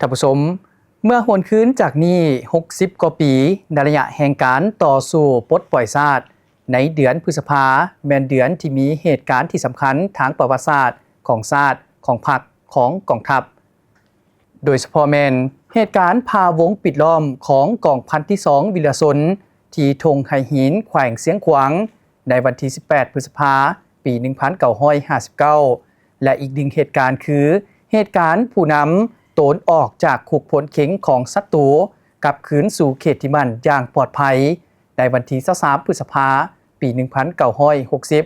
ທ່ານຜູ້ຊົມ, ເມື່ອຫວນຄືນຈາກນີ້ຫົກສິບກວ່າປີ, ໃນໄລຍະແຫ່ງການຕໍ່ສູ້ປົດປ່ອຍຊາດ, ໃນເດືອນພຶດສະພາ ແມ່ນເດືອນທີ່ມີເຫດການທີ່ສຳຄັນທາງປະຫວັດສາດຂອງຊາດ, ຂອງພັກ, ຂອງກອງທັບ, ໂດຍສະເພາະແມ່ນເຫດການພາວົງປິດລ້ອມຂອງກອງພັນທີສອງວິລະຊົນ ທີ່ທົ່ງໄຫຫີນ ແຂວງຊຽງຂວາງ ໃນວັນທີສິບແປດ ພຶດສະພາ ປີໜຶ່ງພັນເກົ້າຮ້ອຍຫ້າສິບເກົ້າ ແລະ ອີກໜຶ່ງເຫດການຄື ເຫດການຜູ້ນຳໂຕນອອກຈາກຄຸກພົນເຄັງຂອງສັດຕູ ກັບຄືນສູ່ເຂດທີ່ໝັ້ນຢ່າງປອດໄພ ໃນວັນທີຊາວສາມ ພຶດສະພາ ປີໜຶ່ງພັນເກົ້າຮ້ອຍຫົກສິບ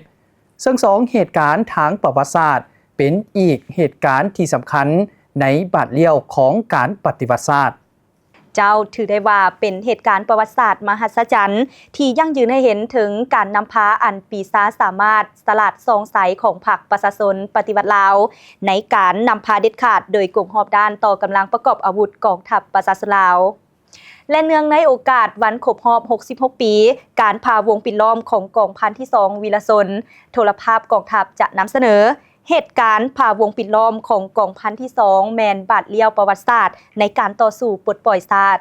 ເຊິ່ງສອງເຫດການທາງປະຫວັດສາດ ເປັນອີກເຫດການທີ່ສຳຄັນໃນບາດລ້ຽວຂອງການປະຕິວັດຊາດ. ເຈົ້າ, ຖືໄດ້ວ່າເປັນເຫດການປະຫວັດສາດມະຫັດສະຈັນ ທີ່ຢັ້ງຢືນໃຫ້ເຫັນເຖິງການນຳພາອັນປີຊາສາມາດ, ສະຫຼາດສ່ອງໃສຂອງພັກປະຊາຊົນປະຕິວັດລາວ ໃນການນຳພາເດັດຂາດໂດຍກົງຮອບດ້ານຕໍ່ກຳລັງປະກອບອາວຸດກອງທັບປະຊາຊົນລາວ. ແລະ ເນື່ອງໃນໂອກາດວັນຄົບຮອບຫົກສິບຫົກປີ ການພາວົງປິດລ້ອມຂອງກອງພັນທີສອງວິລະຊົນ, ໂທລະພາບກອງທັບຈະນຳສະເໜີ ເຫດການພາວົງປິດລ້ອມຂອງກອງພັນທີສອງ ແມ່ນບາດລ້ຽວປະຫວັດສາດໃນການຕໍ່ສູ້ປົດປ່ອຍຊາດ.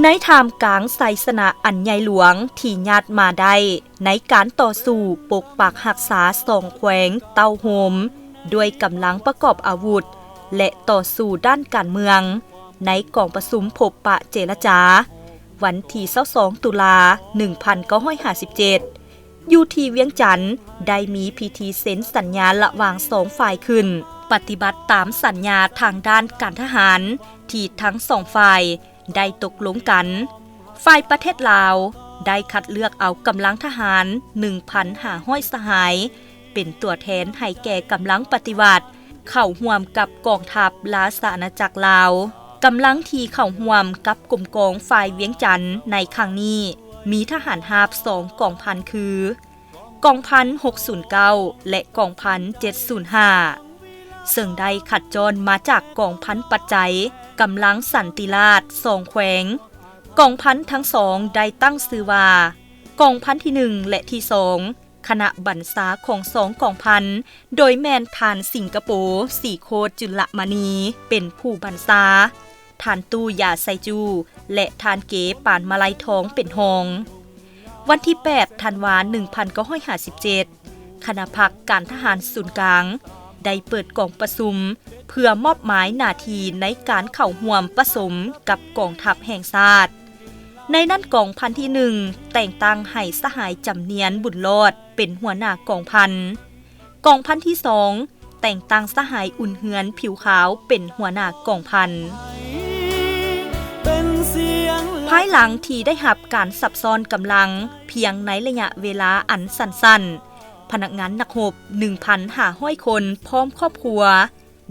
ໃນທ່າມກາງໄຊຊະນະອັນໃຫຍ່ຫຼວງທີ່ຍາດມາໄດ້ໃນການຕໍ່ສູ້ປົກປັກຮັກສາສອງແຂວງເຕົ້າໂຮມ ດ້ວຍກຳລັງປະກອບອາວຸດ ແລະ ຕໍ່ສູ້ດ້ານການເມືອງ ໃນກອງປະຊຸມພົບປະເຈລະຈາ ວັນທີຊາວສອງ ຕຸລາ ໜຶ່ງພັນເກົ້າຮ້ອຍຫ້າສິບເຈັດ ຢູ່ທີ່ວຽງຈັນ ໄດ້ມີພິທີເຊັນສັນຍາລະຫວ່າງສອງຝ່າຍຂຶ້ນ, ປະຕິບັດຕາມສັນຍາທາງດ້ານການທະຫານທີ່ທັງສອງຝ່າຍໄດ້ຕົກລົງກັນ. ຝ່າຍປະເທດລາວໄດ້ຄັດເລືອກເອົາກຳລັງທະຫານ ໜຶ່ງພັນຫ້າຮ້ອຍ ສະຫາຍ ເປັນຕົວແທນໃຫ້ແກ່ກຳລັງປະຕິວັດ ເຂົ້າຮ່ວມກັບກອງທັບລາຊະອານາຈັກລາວ. ກຳລັງທີ່ເຂົ້າຮ່ວມກັບກົມກອງຝ່າຍວຽງຈັນໃນຄັ້ງນີ້ ມີທະຫານຮາບສອງກອງພັນຄື ກອງພັນຫົກສູນເກົ້າ ແລະ ກອງພັນເຈັດສູນຫ້າ ເຊິ່ງໄດ້ຄັດຈ້ອນມາຈາກກອງພັນປັດໄຈ ກຳລັງສັນຕິລາດສອງແຂວງ. ກອງພັນທັງສອງໄດ້ຕັ້ງຊື່ວ່າ ກອງພັນທີໜຶ່ງ ແລະ ທີສອງ ຄະນະບັນຊາຂອງສອງກອງພັນ ໂດຍແມ່ນທ່ານສິງກະໂປ ສີໂຄດຈຸລະມະນີ ເປັນຜູ້ບັນຊາ, ທ່ານຕູ້ຢາໄຊຈູ ແລະ ທ່ານເກ ປານມາໄລທອງ ເປັນຮອງ. ວັນທີແປດ ທັນວາ ໜຶ່ງພັນເກົ້າຮ້ອຍຫ້າສິບເຈັດ ຄະນະພັກການທະຫານສູນກາງ ໄດ້ເປີດກອງປະຊຸມ ເພື່ອມອບໝາຍໜ້າທີ່ໃນການເຂົ້າຮ່ວມປະສົມກັບກອງທັບແຫ່ງຊາດ. ໃນນັ້ນກອງພັນທີໜຶ່ງ ແຕ່ງຕັ້ງໃຫ້ສະຫາຍ ຈຳນຽນ ບຸນລອດ ເປັນຫົວໜ້າກອງພັນ. ກອງພັນທີສອງ ແຕ່ງຕັ້ງສະຫາຍ ອຸ່ນເຮືອນ ຜິວຂາວ ເປັນຫົວໜ້າກອງພັນ. ພາຍຫຼັງທີ່ໄດ້ຮັບການຊັບຊ້ອນກຳລັງພຽງໃນໄລຍະເວລາອັນສັ້ນໆ, ພະນັກງານນັກຮົບ ໜຶ່ງພັນຫ້າຮ້ອຍຄົນ ພ້ອມຄອບຄົວ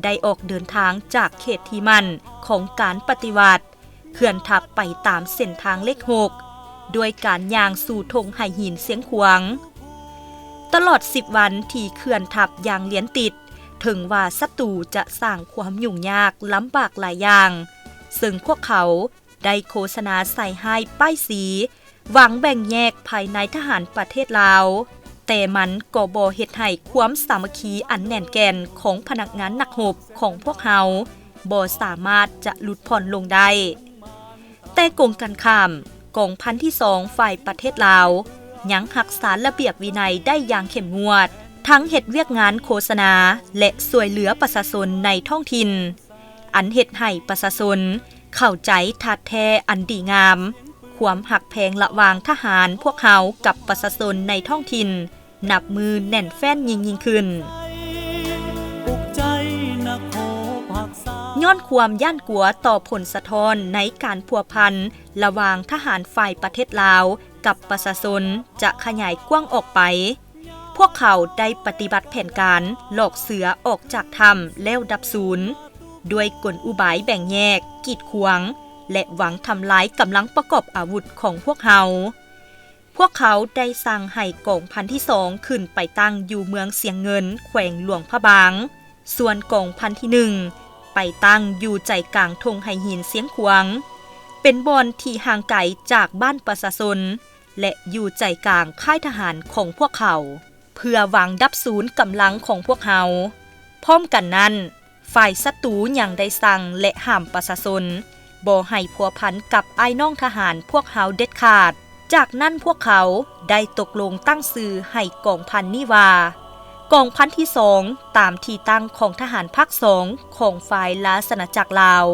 ໄດ້ອອກເດີນທາງຈາກເຂດທີ່ໝັ້ນຂອງການປະຕິວັດ ເຄື່ອນທັບໄປຕາມເສັ້ນທາງເລກຫົກ ດ້ວຍການຍ່າງສູ່ທົ່ງໄຫຫີນຊຽງຂວາງ. ຕະຫຼອດສິບວັນທີ່ເຄື່ອນທັບຢ່າງລຽນຕິດ, ເຖິງວ່າສັດຕູຈະສ້າງຄວາມຫຍຸ້ງຍາກລຳບາກຫຼາຍຢ່າງ, ເຊິ່ງພວກເຂົາໄດ້ໂຄສະນາໃສ່ຮ້າຍປ້າຍສີ ຫວັງແບ່ງແຍກພາຍໃນທະຫານປະເທດລາວ, ແຕ່ມັນກໍບໍ່ເຮັດໃຫ້ຄວາມສາມັກຄີອັນແໜ້ນແກ່ນຂອງພະນັກງານນັກຮົບຂອງພວກເຮົາບໍ່ສາມາດຈະຫຼຸດຜ່ອນລົງໄດ້. ແຕ່ກົງກັນຂ້າມ, ກອງພັນທີສອງຝ່າຍປະເທດລາວຍັງຮັກສາລະບຽບວິໄນໄດ້ຢ່າງເຂັ້ມງວດ, ທັງເຮັດວຽກງານໂຄສະນາ ແລະ ຊ່ວຍເຫຼືອປະຊາຊົນໃນທ້ອງຖິ່ນ. ອັນເຮັດໃຫ້ປະຊາຊົນເຂົ້າໃຈທາດແທ້ອັນດີງາມ, ຄວາມຮັກແພງລະຫວ່າງທະຫານພວກເຮົາກັບປະຊາຊົນໃນທ້ອງຖິ່ນ ນັບມື້ແໜ້ນແຟ້ນຍິ່ງໆຂຶ້ນ. ຍ້ອນຄວາມຢ້ານກົວຕໍ່ຜົນສະທ້ອນໃນການພົວພັນລະຫວ່າງທະຫານຝ່າຍປະເທດລາວກັບປະຊາຊົນຈະຂະຫຍາຍກວ້າງອອກໄປ, ພວກເຂົາໄດ້ປະຕິບັດແຜນການຫຼອກເສືອອອກຈາກຖ້ຳແລ້ວດັບສູນ. ດ້ວຍກົນອຸບາຍແບ່ງແຍກ, ກີດຂວາງ ແລະ ຫວັງທຳລາຍກຳລັງປະກອບອາວຸດຂອງພວກເຮົາ. ພວກເຂົາໄດ້ສັ່ງໃຫ້ກອງພັນທີສອງຂຶ້ນໄປຕັ້ງຢູ່ເມືອງຊຽງເງິນ, ແຂວງຫຼວງພະບາງ, ສ່ວນກອງພັນທີໜຶ່ງໄປຕັ້ງຢູ່ໃຈກາງທົ່ງໄຫຫີນຊຽງຂວາງ, ເປັນບ່ອນທີ່ຫ່າງໄກຈາກບ້ານປະຊາຊົນ ແລະ ຢູ່ໃຈກາງຄ້າຍທະຫານຂອງພວກເຂົາ, ເພື່ອວາງດັບສູນກຳລັງຂອງພວກເຮົາ. ພ້ອມກັນນັ້ນ, ຝ່າຍສັດຕູຍັງໄດ້ສັ່ງ ແລະ ຫ້າມປະຊາຊົນບໍ່ໃຫ້ພົວພັນກັບອ້າຍນ້ອງທະຫານພວກເຮົາເດັດຂາດ. ຈາກນັ້ນພວກເຂົາໄດ້ຕົກລົງຕັ້ງຊື່ໃຫ້ກອງພັນນີ້ວ່າ ກອງພັນທີສອງ ຕາມທີ່ຕັ້ງຂອງທະຫານພາກສອງຂອງຝ່າຍລາຊະອານາຈັກລາວ.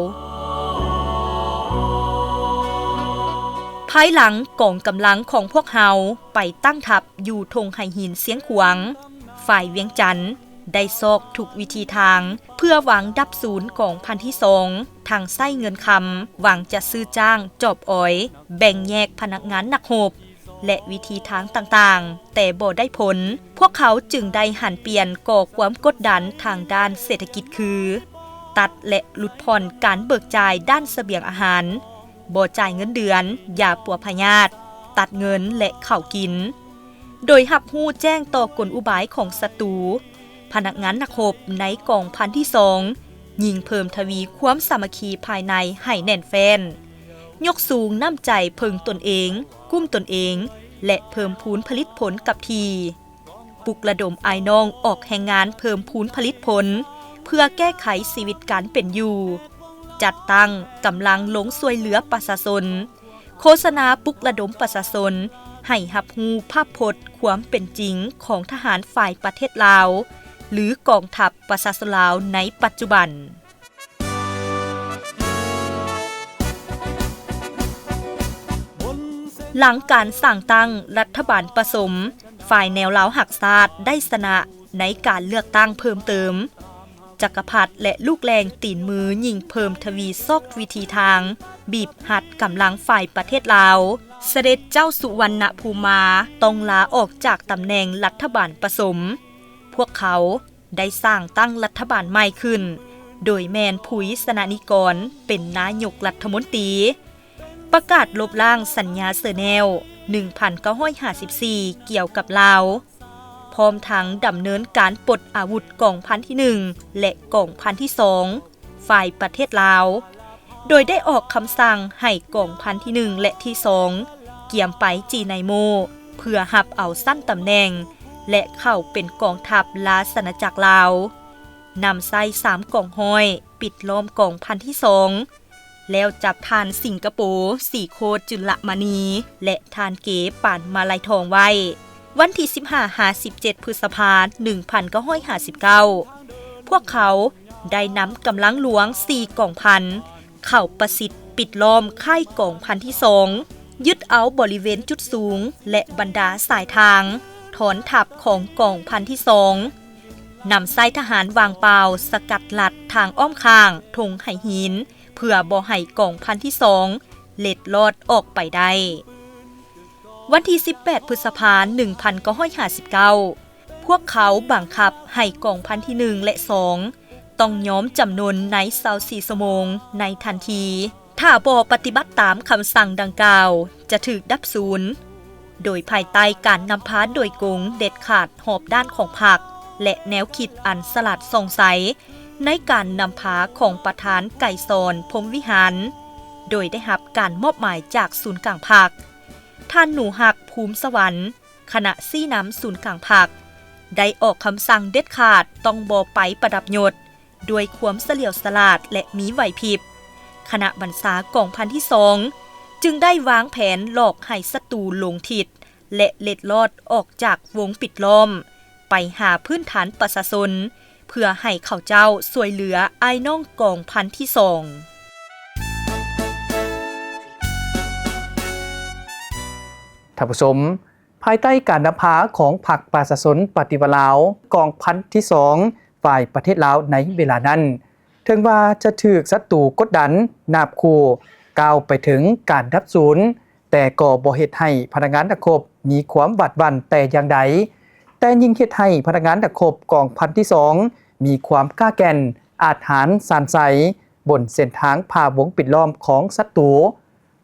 ພາຍຫຼັງກອງກຳລັງຂອງພວກເຮົາໄປຕັ້ງທັບຢູ່ທົ່ງໄຫຫີນຊຽງຂວາງ, ຝ່າຍວຽງຈັນໄດ້ຊອກທຸກວິທີທາງເພື່ອວາງດັບສູນກອງພັນທີສອງ, ທັງໃຊ້ເງິນຄຳ, ຫວັງຈະຊື້ຈ້າງ, ຈອບອອຍ, ແບ່ງແຍກພະນັກງານນັກຮົບ ແລະ ວິທີທາງຕ່າງໆ, ແຕ່ບໍ່ໄດ້ຜົນ. ພວກເຂົາຈຶ່ງໄດ້ຫັນປ່ຽນກໍ່ຄວາມກົດດັນທາງດ້ານເສດຖະກິດ ຄື ຕັດ ແລະ ຫຼຸດຜ່ອນການເບີກຈ່າຍດ້ານສະບຽງອາຫານ, ບໍ່ຈ່າຍເງິນເດືອນ, ຢາປົວພະຍາດ, ຕັດເງິນ ແລະ ເຂົ້າກິນ. ໂດຍຮັບຮູ້ແຈ້ງຕໍ່ກົນອຸບາຍຂອງສັດຕູ, ພະນັກງານນັກຮົບໃນກອງພັນທີສອງ ຍິ່ງເພີ່ມທະວີຄວາມສາມັກຄີພາຍໃນໃຫ້ແໜ້ນແຟ້ນ, ຍົກສູງນ້ຳໃຈເພິ່ງຕົນເອງ, ກຸ້ມຕົນເອງ ແລະ ເພີ່ມພູນຜະລິດຜົນກັບທີ່, ປຸກລະດົມອ້າຍນ້ອງອອກແຮງງານເພີ່ມພູນຜະລິດຜົນ ເພື່ອແກ້ໄຂຊີວິດການເປັນຢູ່, ຈັດຕັ້ງກຳລັງລົງຊ່ວຍເຫຼືອປະຊາຊົນ, ໂຄສະນາປຸກລະດົມປະຊາຊົນໃຫ້ຮັບຮູ້ພາບພົດຄວາມເປັນຈິງຂອງທະຫານຝ່າຍປະເທດລາວ ຫຼື ກອງທັບປະຊາຊົນລາວໃນປັດຈຸບັນ. ຫຼັງການສ້າງຕັ້ງລັດຖະບານປະສົມ, ຝ່າຍແນວລາວຮັກຊາດໄດ້ຊະນະໃນການເລືອກຕັ້ງເພີ່ມເຕີມ. ຈັກກະພັດ ແລະ ລູກແຫຼ່ງຕີນມືຍິ່ງເພີ່ມທະວີຊອກວິທີທາງ ບີບຮັດກຳລັງຝ່າຍປະເທດລາວ. ສະເດັດເຈົ້າສຸວັນນະພູມາຕ້ອງລາອອກຈາກຕຳແໜ່ງລັດຖະບານປະສົມ. ພວກເຂົາໄດ້ສ້າງຕັ້ງລັດຖະບານໃໝ່ຂຶ້ນ, ໂດຍແມ່ນ ຜຸຍ ຊະນະນິກອນ ເປັນນາຍົກລັດຖະມົນຕີ. ປະກາດລົບລ້າງສັນຍາເຊີແນວ ໜຶ່ງພັນເກົ້າຮ້ອຍຫ້າສິບສີ່ ກ່ຽວກັບລາວ, ພ້ອມທັງດຳເນີນການປົດອາວຸດກອງພັນທີໜຶ່ງ ແລະ ກອງພັນທີສອງ ຝ່າຍປະເທດລາວ, ໂດຍໄດ້ອອກຄຳສັ່ງໃຫ້ກອງພັນທີໜຶ່ງ ແລະ ທີສອງ ກຽມໄປຈີນາຍໂມ ເພື່ອຮັບເອົາຊັ້ນຕຳແໜ່ງ ແລະ ເຂົ້າເປັນກອງທັບລາຊະອານາຈັກລາວ, ນຳໃຊ້ສາມກອງຮ້ອຍ ປິດລ້ອມກອງພັນທີສອງ ແລ້ວຈັບທ່ານສິງກະໂປ ສີໂຄດຈຸລະມະນີ ແລະ ທ່ານເກ ປານມາໄລທອງໄວ້. ວັນທີສິບຫ້າຫາສິບເຈັດ ພຶດສະພາ ໜຶ່ງພັນເກົ້າຮ້ອຍຫ້າສິບເກົ້າ ພວກເຂົາໄດ້ນຳກຳລັງຫຼວງສີ່ກອງພັນ ເຂົ້າປະຊິດປິດລ້ອມຄ້າຍກອງພັນທີສອງ, ຍຶດເອົາບໍລິເວນຈຸດສູງ ແລະ ບັນດາສາຍທາງ, ຖອນທັບຂອງກອງພັນທີສອງ, ນຳໃຊ້ທະຫານວາງເປົ່າສະກັດລັດທາງອ້ອມຂ້າງທົ່ງໄຫຫີນ ເພື່ອບໍ່ໃຫ້ກອງພັນທີສອງເລັດລອດອອກໄປໄດ້. ວັນທີສິບແປດ ພຶດສະພາ ໜຶ່ງພັນເກົ້າຮ້ອຍຫ້າສິບເກົ້າ ພວກເຂົາບັງຄັບໃຫ້ກອງພັນທີໜຶ່ງ ແລະ ສອງ ຕ້ອງຍອມຈຳນົນໃນຊາວສີ່ຊົ່ວໂມງໃນທັນທີ. ຖ້າບໍ່ປະຕິບັດຕາມຄຳສັ່ງດັ່ງກ່າວ ຈະຖືກດັບສູນ. ໂດຍພາຍໃຕ້ການນຳພາໂດຍກົງເດັດຂາດຮອບດ້ານຂອງພັກ ແລະ ແນວຄິດອັນສະຫຼາດສ່ອງໃສໃນການນຳພາຂອງປະທານໄກສອນ ພົມວິຫານ, ໂດຍໄດ້ຮັບການມອບໝາຍຈາກສູນກາງພັກ, ທ່ານ ໜູຮັກ ພູມສະຫວັນ, ຄະນະຊີ້ນຳສູນກາງພັກ ໄດ້ອອກຄຳສັ່ງເດັດຂາດຕ້ອງບໍ່ໄປປະດັບຍົດ ດ້ວຍຄວາມສະຫຼຽວສະຫຼາດ ແລະ ມີໄຫວພິບ, ຄະນະບັນຊາກອງພັນທີສອງ ຈຶ່ງໄດ້ວາງແຜນຫຼອກໃຫ້ສັດຕູຫຼົງທິດ ແລະ ເລັດລອດອອກຈາກວົງປິດລ້ອມ ໄປຫາພື້ນຖານປະຊາຊົນ ເພື່ອໃຫ້ເຂົາເຈົ້າຊ່ວຍເຫຼືອອ້າຍນ້ອງກອງພັນທີສອງ. ທ່ານຜູ້ຊົມ, ພາຍໃຕ້ການນຳພາຂອງພັກປະຊາຊົນປະຕິວັດລາວ ກອງພັນທີສອງ ຝ່າຍປະເທດລາວໃນເວລານັ້ນ ເຖິງວ່າຈະຖືກສັດຕູກົດດັນ, ນາບຂູ່, ກ່າວໄປເຖິງການດັບສູນ, ແຕ່ກໍບໍ່ເຮັດໃຫ້ພະນັກງານນັກຮົບມີຄວາມຫວາດຫວັ່ນແຕ່ຢ່າງໃດ, ແຕ່ຍິ່ງເຮັດໃຫ້ພະນັກງານນັກຮົບກອງພັນທີສອງ ມີຄວາມກ້າແກ່ນ, ອາດຫານຊານໄຊ ບົນເສັ້ນທາງຜ່າວົງປິດລ້ອມຂອງສັດຕູ.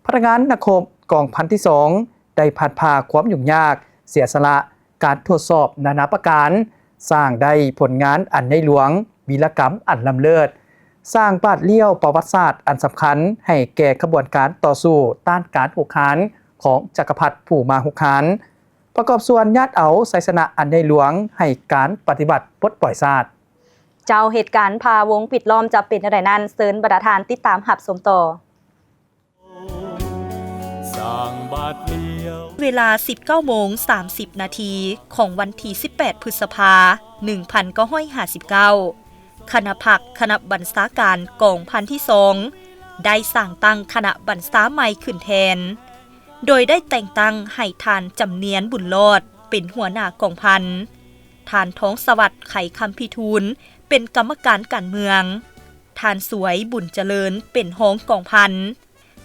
ພະນັກງານນັກຮົບກອງພັນທີສອງ ໄດ້ພັດຜ່າຄວາມຫຍຸ້ງຍາກ, ເສຍສະຫຼະ, ການທົດສອບນານາປະການ, ສ້າງໄດ້ຜົນງານອັນໃຫຍ່ຫຼວງ, ວີລະກຳອັນລ້ຳເລີດ, ສ້າງບາດລ້ຽວປະຫວັດສາດອັນສຳຄັນໃຫ້ແກ່ຂະບວນການຕໍ່ສູ້ຕ້ານການຮຸກຮານຂອງຈັກກະພັດຜູ້ມາຮຸກຮານ, ປະກອບສ່ວນຍາດເອົາໄຊຊະນະອັນໃຫຍ່ຫຼວງໃຫ້ການປະຕິວັດປົດປ່ອຍຊາດ. ເຈົ້າ ເຫດການຜ່າວົງປິດລ້ອມຈະເປັນແນວໃດນັ້ນ, ເຊີນບັນດາທ່ານຕິດຕາມຮັບຊົມຕໍ່. ເວລາສິບເກົ້າໂມງສາມສິບນາທີຂອງວັນທີສິບແປດ ພຶດສະພາ ໜຶ່ງພັນເກົ້າຮ້ອຍຫ້າສິບເກົ້າ ຄະນະພັກຄະນະບັນຊາການກອງພັນທີສອງ ໄດ້ສ້າງຕັ້ງຄະນະບັນຊາໃໝ່ຂຶ້ນແທນ, ໂດຍໄດ້ແຕ່ງຕັ້ງໃຫ້ທ່ານ ຈຳນຽນ ບຸນລອດ ເປັນຫົວໜ້າກອງພັນ, ທ່ານ ທອງສະຫວັດ ໄຂຄຳພິທູນ ເປັນກຳມະການການເມືອງ, ທ່ານ ສວຍ ບຸນຈະເລີນ ເປັນຮອງກອງພັນ,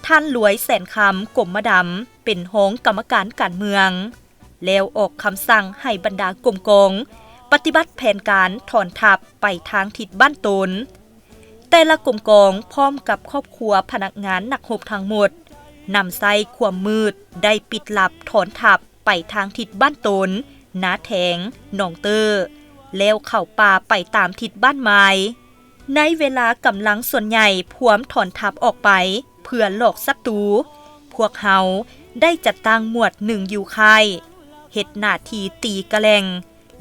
ທ່ານ ລວຍ ແສນຄຳ ກົມມະດຳ ເປັນຮອງກຳມະການການເມືອງ, ແລ້ວອອກຄຳສັ່ງໃຫ້ບັນດາກົມກອງປະຕິບັດແຜນການຖອນທັບໄປທາງທິດບ້ານໂຕນ. ແຕ່ລະກົມກອງພ້ອມກັບຄອບຄົວພະນັກງານນັກຮົບທັງໝົດ ນຳໃຊ້ຄວາມມືດໄດ້ປິດລັບຖອນທັບໄປທາງທິດບ້ານໂຕນ, ນາແທງ, ໜອງເຕີ ແລ້ວເຂົ້າປ່າໄປຕາມທິດບ້ານມາຍ. ໃນເວລາກຳລັງສ່ວນໃຫຍ່ພວມຖອນທັບອອກໄປເພື່ອຫຼອກສັດຕູ, ພວກເຮົາໄດ້ຈັດຕັ້ງໝວດໜຶ່ງຢູ່ຄ້າຍ ເຮັດໜ້າທີ່ຕີກະແຫຼ່ງ,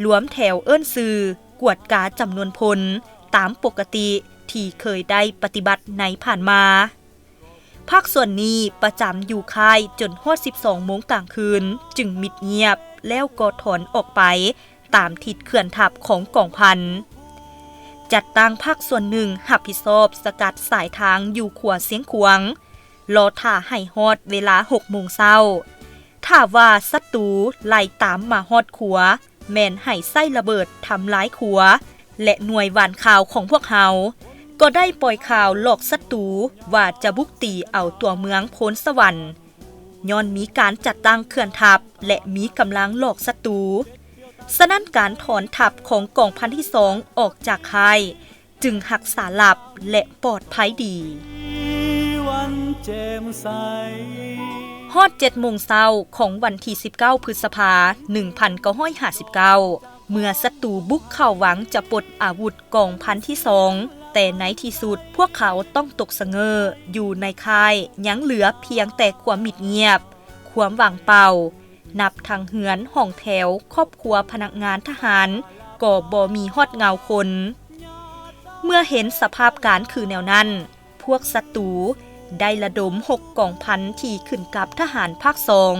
ລວມແຖວເອີ້ນຊື່, ກວດກາຈຳນວນພົນຕາມປົກກະຕິທີ່ເຄີຍໄດ້ປະຕິບັດໃນຜ່ານມາ. ພາກສ່ວນນີ້ປະຈຳຢູ່ຄ້າຍຈົນຮອດສິບສອງໂມງກາງຄືນຈຶ່ງມິດງຽບ ແລ້ວກໍຖອນອອກໄປຕາມທິດເຄື່ອນທັບຂອງກອງພັນ. ຈັດຕັ້ງພາກສ່ວນໜຶ່ງຮັບຜິດຊອບສະກັດສາຍທາງຢູ່ຂົວຊຽງຂວາງ, ລໍຖ້າໃຫ້ຮອດເວລາຫົກໂມງເຊົ້າ. ຖ້າວ່າສັດຕູໄລ່ຕາມມາຮອດຂົວ, ແມ່ນໃຫ້ໃຊ້ລະເບີດທຳລາຍຂົວ ແລະ ໜ່ວຍຫວ່ານຂ່າວຂອງພວກເຮົາ ກໍໄດ້ປ່ອຍຂ່າວຫຼອກສັດຕູວ່າຈະບຸກຕີເອົາຕົວເມືອງໂພນສະຫວັນ, ຍ້ອນມີການຈັດຕັ້ງເຄື່ອນທັບ ແລະ ມີກຳລັງຫຼອກສັດຕູ. ສະນັ້ນ ການຖອນທັບຂອງກອງພັນທີສອງອອກຈາກຄ້າຍ ຈຶ່ງຮັກສາລັບ ແລະ ປອດໄພດີ. ຮອດເຈັດໂມງເຊົ້າຂອງວັນທີສິບເກົ້າ ພຶດສະພາ ໜຶ່ງພັນເກົ້າຮ້ອຍຫ້າສິບເກົ້າ ເມື່ອສັດຕູບຸກເຂົ້າຫວັງຈະປົດອາວຸດກອງພັນທີສອງ, ແຕ່ໃນທີ່ສຸດພວກເຂົາຕ້ອງຕົກສະເຫງີ້ຢູ່ໃນຄ້າຍ, ຍັງເຫຼືອພຽງແຕ່ຄວາມມິດງຽບ, ຄວາມວ່າງເປົ່າ. ນັບທັງເຮືອນ, ຫ້ອງແຖວ, ຄອບຄົວພະນັກງານທະຫານກໍບໍ່ມີຮອດເງົາຄົນ. ເມື່ອເຫັນສະພາບການຄືແນວນັ້ນ, ພວກສັດຕູໄດ້ລະດົມຫົກກອງພັນທີ່ຂຶ້ນກັບທະຫານພາກສອງ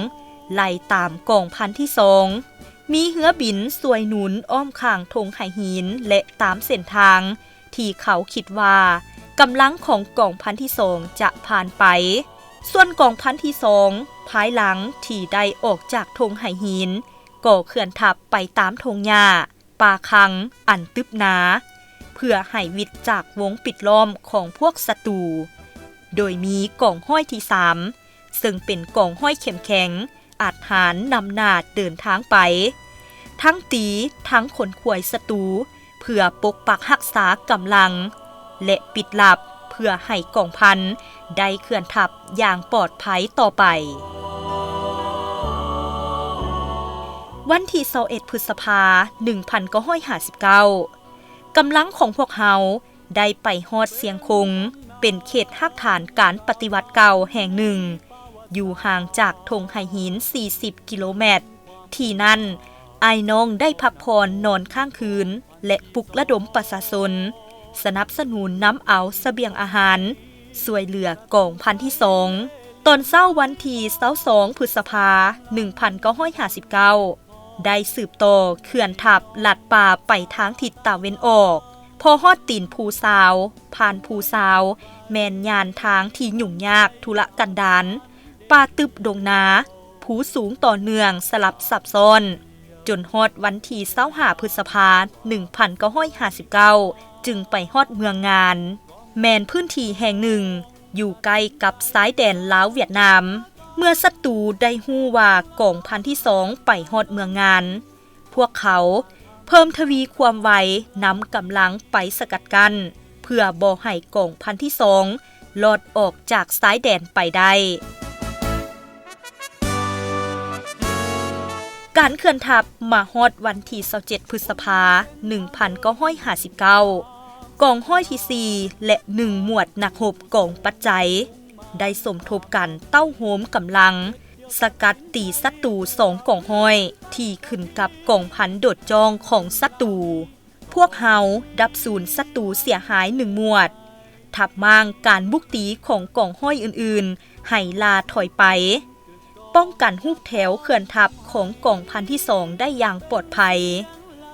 ໄລ່ຕາມກອງພັນທີສອງ. ມີເຮືອບິນຊ່ວຍໜູນອ້ອມຂ້າງທົ່ງໄຫຫີນ ແລະ ຕາມເສັ້ນທາງ ທີ່ເຂົາຄິດວ່າກຳລັງຂອງກອງພັນທີສອງຈະຜ່ານໄປ. ສ່ວນກອງພັນທີສອງ ພາຍຫຼັງທີ່ໄດ້ອອກຈາກທົ່ງໄຫຫີນ ກໍເຄື່ອນທັບໄປຕາມທົ່ງຫຍ້າ, ປ່າຄັງອັນຕຶບໜາ ເພື່ອໃຫ້ຫວິດຈາກວົງປິດລ້ອມຂອງພວກສັດຕູ, ໂດຍມີກອງຮ້ອຍທີສາມ ເຊິ່ງເປັນກອງຮ້ອຍເຂັ້ມແຂງ ອາດຫານນຳໜ້າເດີນທາງໄປ. ທັງຕີທັງຂົນຂວາຍສັດຕູ ເພື່ອປົກປັກຮັກສາກຳລັງ ແລະ ປິດລັບເພື່ອໃຫ້ກອງພັນໄດ້ເຄື່ອນທັບຢ່າງປອດໄພຕໍ່ໄປ. ວັນທີຊາວເອັດ ພຶດສະພາ ໜຶ່ງພັນເກົ້າຮ້ອຍຫ້າສິບເກົ້າ ກຳລັງຂອງພວກເຮົາ ໄດ້ໄປຮອດຊຽງຄົງ, ເປັນເຂດຮາກຖານການປະຕິວັດເກົ່າແຫ່ງໜຶ່ງ, ຢູ່ຫ່າງຈາກທົ່ງໄຫຫີນສີ່ສິບກິໂລແມັດ. ທີ່ນັ້ນ, ອ້າຍນ້ອງໄດ້ພັກຜ່ອນນອນຄ້າງຄືນ ແລະ ປຸກລະດົມປະຊາຊົນ, ສະໜັບສະໜູນນຳເອົາສະບຽງອາຫານ, ຊ່ວຍເຫຼືອກອງພັນທີສອງ. ຕອນເຊົ້າວັນທີຊາວສອງ ພຶດສະພາ ໜຶ່ງພັນເກົ້າຮ້ອຍຫ້າສິບເກົ້າ ໄດ້ສືບຕໍ່ເຄື່ອນທັບລັດປ່າໄປທາງທິດຕາເວັນອອກ. ພໍຮອດຕີນພູຊາວ, ຜ່ານພູຊາວ ແມ່ນຍ່ານທາງທີ່ຫຍຸ້ງຍາກທຸລະກັນດານ, ປ່າຕຶບດົງນາ, ພູສູງຕໍ່ເນື່ອງສະຫຼັບຊັບຊ້ອນ, ຈົນຮອດວັນທີຊາວຫ້າ ພຶດສະພາ ໜຶ່ງພັນເກົ້າຮ້ອຍຫ້າສິບເກົ້າ ຈຶ່ງໄປຮອດເມືອງງານ, ແມ່ນພື້ນທີ່ແຫ່ງໜຶ່ງ ຢູ່ໃກ້ກັບຊາຍແດນລາວຫວຽດນາມ. ເມື່ອສັດຕູໄດ້ຮູ້ວ່າກອງພັນທີສອງໄປຮອດເມືອງງານ, ພວກເຂົາເພີ່ມທະວີຄວາມໄວນຳກຳລັງໄປສະກັດກັ້ນ, ເ ພື່ອບໍ່ໃຫ້ກອງພັນທີສອງລອດອອກຈາກຊາຍແດນໄປໄດ້. ການເຄື່ອນທັບມາຮອດວັນທີຊາວເຈັດ ພຶດສະພາ ໜຶ່ງພັນເກົ້າຮ້ອຍຫ້າສິບເກົ້າ ກອງຮ້ອຍທີສີ່ ແລະ ໜຶ່ງ ໝວດນັກຮົບກອງປັດໄຈ ໄດ້ສົມທົບກັນເຕົ້າໂຮມກຳລັງ ສະກັດຕີສັດຕູສອງກອງຮ້ອຍ ທີ່ຂຶ້ນກັບກອງພັນໂດດຈ້ອງຂອງສັດຕູ. ພວກເຮົາດັບສູນສັດຕູເສຍຫາຍໜຶ່ງໝວດ, ທັບມ້າງການບຸກຕີຂອງກອງຮ້ອຍອື່ນໆໃຫ້ລ່າຖອຍໄປ, ປ້ອງກັນຮູບແຖວເຄື່ອນທັບຂອງກອງພັນທີສອງໄດ້ຢ່າງປອດໄພ.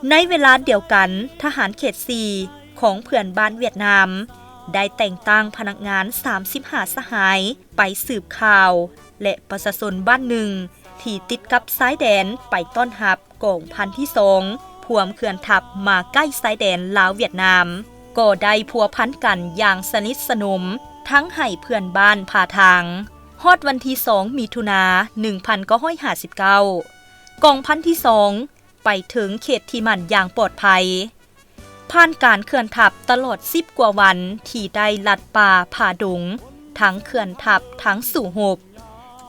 ໃນເວລາດຽວກັນ, ທະຫານເຂດສີ່ຂອງເພື່ອນບ້ານຫວຽດນາມ ໄດ້ແຕ່ງຕັ້ງພະນັກງານສາມສິບຫ້າສະຫາຍໄປສືບຂ່າວ ແລະ ປະຊາຊົນບ້ານໜຶ່ງທີ່ຕິດກັບຊາຍແດນໄປຕ້ອນຮັບກອງພັນທີສອງ ພວມເຄື່ອນທັບມາໃກ້ຊາຍແດນລາວຫວຽດນາມ ກໍໄດ້ພົວພັນກັນຢ່າງສະໜິດສະໜົມ, ທັງໃຫ້ເພື່ອນບ້ານພາທາງ. ຮອດວັນທີສອງ ມິຖຸນາ ໜຶ່ງພັນເກົ້າຮ້ອຍຫ້າສິບເກົ້າ ກອງພັນທີສອງໄປເຖິງເຂດທີ່ໝັ້ນຢ່າງປອດໄພ. ຜ່ານການເຄື່ອນທັບຕະຫຼອດສິບກວ່າວັນທີ່ໄດ້ລັດປ່າຜ່າດົງ, ທັງເຄື່ອນທັບ ທັງສູ້ຮົບ,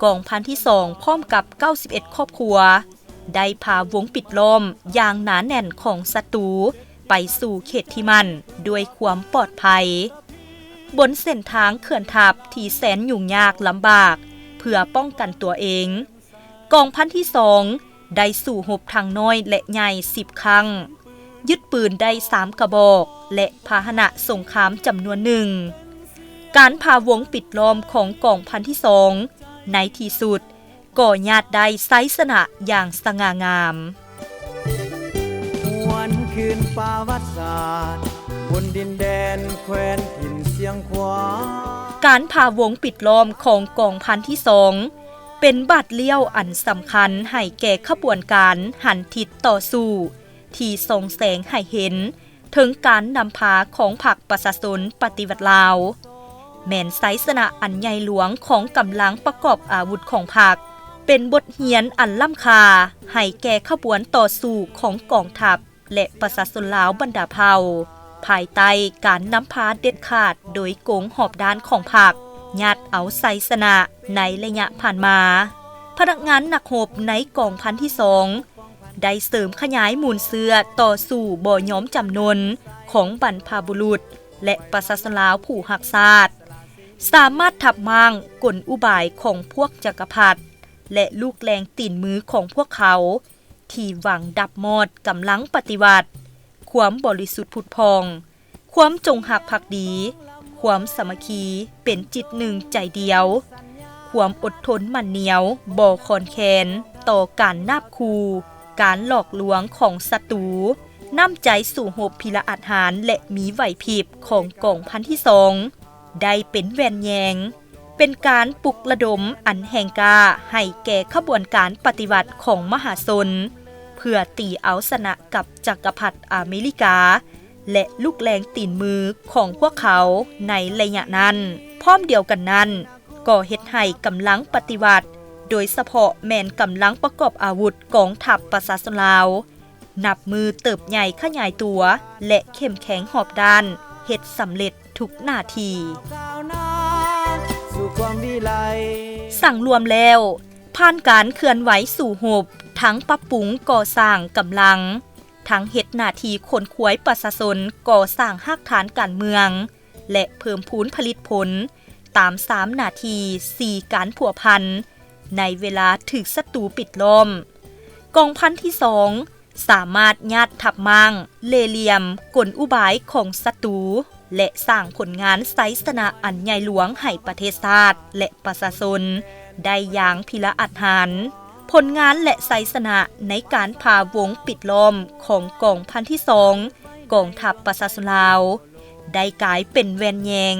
ກອງພັນທີສອງ ພ້ອມກັບເກົ້າສິບເອັດຄອບຄົວ ໄດ້ຜ່າວົງປິດລ້ອມຢ່າງໜາແໜ້ນຂອງສັດຕູໄປສູ່ເຂດທີ່ໝັ້ນດ້ວຍຄວາມປອດໄພ. ບົນເສັ້ນທາງເຄື່ອນທັບທີ່ແສນຫຍຸ້ງຍາກລຳບາກເພື່ອປ້ອງກັນຕົວເອງ, ກອງພັນທີສອງ ໄດ້ສູ້ຮົບທັງນ້ອຍ ແລະ ໃຫຍ່ສິບຄັ້ງ, ຍຶດປືນໄດ້ສາມກະບອກ ແລະ ພາຫະນະສົງຄາມຈຳນວນໜຶ່ງ. ການຜ່າວົງປິດລ້ອມຂອງກອງພັນທີສອງ ໃນທີ່ສຸດກໍຍາດໄດ້ໄຊຊະນະຢ່າງສະຫງ່າງາມ. ຫວນຄືນປະຫວັດສາດ ບົນດິນແດນແຄວ້ນຖິ່ນຊຽງຂວາງ. ການຜ່າວົງປິດລ້ອມຂອງກອງພັນທີສອງ ເປັນບາດລ້ຽວອັນສຳຄັນໃຫ້ແກ່ຂະບວນການຫັນທິດຕໍ່ສູ້ ທີ່ສ່ອງແສງໃຫ້ເຫັນເຖິງການນຳພາຂອງພັກປະຊາຊົນປະຕິວັດລາວ, ແມ່ນໄຊຊະນະອັນໃຫຍ່ຫຼວງຂອງກຳລັງປະກອບອາວຸດຂອງພັກ, ເປັນບົດຮຽນອັນລ້ຳຄ່າໃຫ້ແກ່ຂະບວນຕໍ່ສູ້ຂອງກອງທັບ ແລະ ປະຊາຊົນລາວບັນດາເຜົ່າ, ພາຍໃຕ້ການນຳພາເດັດຂາດໂດຍກົງຮອບດ້ານຂອງພັກ, ຍາດເອົາໄຊຊະນະໃນໄລຍະຜ່ານມາ. ພະນັກງານນັກຮົບໃນກອງພັນທີສອງ ໄດ້ເສີມຂະຫຍາຍມູນເຊື້ອຕໍ່ສູ້ບໍ່ຍອມຈຳນົນຂອງບັນພະບຸລຸດ ແລະ ປະຊາຊົນລາວຜູ້ຮັກຊາດ, ສາມາດທັບມ້າງກົນອຸບາຍຂອງພວກຈັກກະພັດ ແລະ ລູກແລງຕີນມືຂອງພວກເຂົາ ທີ່ຫວັງດັບມອດກຳລັງປະຕິວັດ, ຄວາມບໍລິສຸດຜຸດຜ່ອງ, ຄວາມຈົງຮັກພັກດີ, ຄວາມສາມັກຄີເປັນຈິດໜຶ່ງໃຈດຽວ, ຄວາມອົດທົນໝັ້ນໜຽວບໍ່ຄອນແຄນຕໍ່ການນາບຂູ່, ການຫຼອກລວງຂອງສັດຕູ, ນ້ຳໃຈສູ້ຮົບພິລະອາດຫານ ແລະ ມີໄຫວພິບຂອງກອງພັນທີສອງ ໄດ້ເປັນແວ່ນແຍງ, ເປັນການປຸກລະດົມອັນແຮງກ້າໃຫ້ແກ່ຂະບວນການປະຕິວັດຂອງມະຫາຊົນ ເພື່ອຕີເອົາຊະນະກັບຈັກກະພັດອາເມລິກາ ແລະ ລູກແລງຕີນມືຂອງພວກເຂົາໃນໄລຍະນັ້ນ. ພ້ອມດຽວກັນນັ້ນ, ກໍເຮັດໃຫ້ກຳລັງປະຕິວັດ, ໂດຍສະເພາະແມ່ນກຳລັງປະກອບອາວຸດກອງທັບປະຊາຊົນລາວ, ນັບມື້ເຕີບໃຫຍ່ຂະຫຍາຍຕົວ ແລະ ເຂັ້ມແຂງຮອບດ້ານ, ເຮັດສຳເລັດທຸກໜ້າທີ່. ສັງລວມແລ້ວ, ຜ່ານການເຄື່ອນໄຫວສູ້ຮົບ, ທັງປັບປຸງກໍ່ສ້າງກຳລັງ, ທັງເຮັດໜ້າທີ່ຂົນຂວາຍປະຊາຊົນ, ກໍ່ສ້າງຮາກຖານການເມືອງ ແລະ ເພີ່ມພູນຜະລິດຜົນຕາມສາມໜ້າທີ່ ສີ່ການພົວພັນ ໃນເວລາຖືກສັດຕູປິດລ້ອມ. ກອງພັນທີສອງ ສາມາດຍາດທັບມ້າງ, ເລ່ຫຼ່ຽມກົນອຸບາຍຂອງສັດຕູ ແລະ ສ້າງຜົນງານໄຊຊະນະອັນໃຫຍ່ຫຼວງໃຫ້ປະເທດຊາດ ແລະ ປະຊາຊົນໄດ້ຢ່າງພິລະອາດຫານ. ຜົນງານ ແລະ ໄຊຊະນະໃນການຜ່າວົງປິດລ້ອມຂອງກອງພັນທີສອງ ກອງທັບປະຊາຊົນລາວ ໄດ້ກາຍເປັນແວ່ນແຍງ,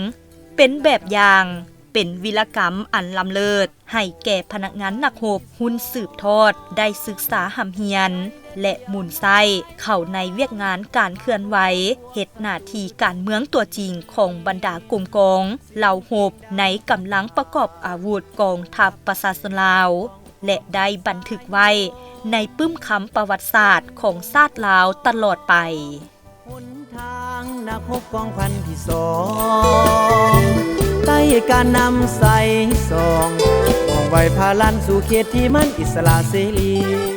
ເປັນແບບຢ່າງ, ເປັນວິລະກຳອັນລ້ຳເລີດ ໃຫ້ແກ່ພະນັກງານນັກຮົບຮຸ່ນສືບທອດໄດ້ສຶກສາຮ່ຳຮຽນ ແລະ ໝູນໃຊ້ເຂົ້າໃນວຽກງານການເຄື່ອນໄຫວ ເຮັດໜ້າທີ່ການເມືອງຕົວຈິງຂອງບັນດາກົມກອງ ເຫຼົ່າຮົບໃນກຳລັງປະກອບອາວຸດກອງທັບປະຊາຊົນລາວ ແລະ ໄດ້ບັນທຶກໄວ້ໃນປຶ້ມຄຳປະຫວັດສາດຂອງຊາດລາວຕະຫຼອດໄປ. ຫົນທາງ ນັກຮົບກອງພັນທີສອງ ໃຕ້ການນຳໃສ່ສອງ ມອງໄຫວ້ພາລັນສູ່ເຂດທີ່ມັນອິດສະຫຼະເສລີ.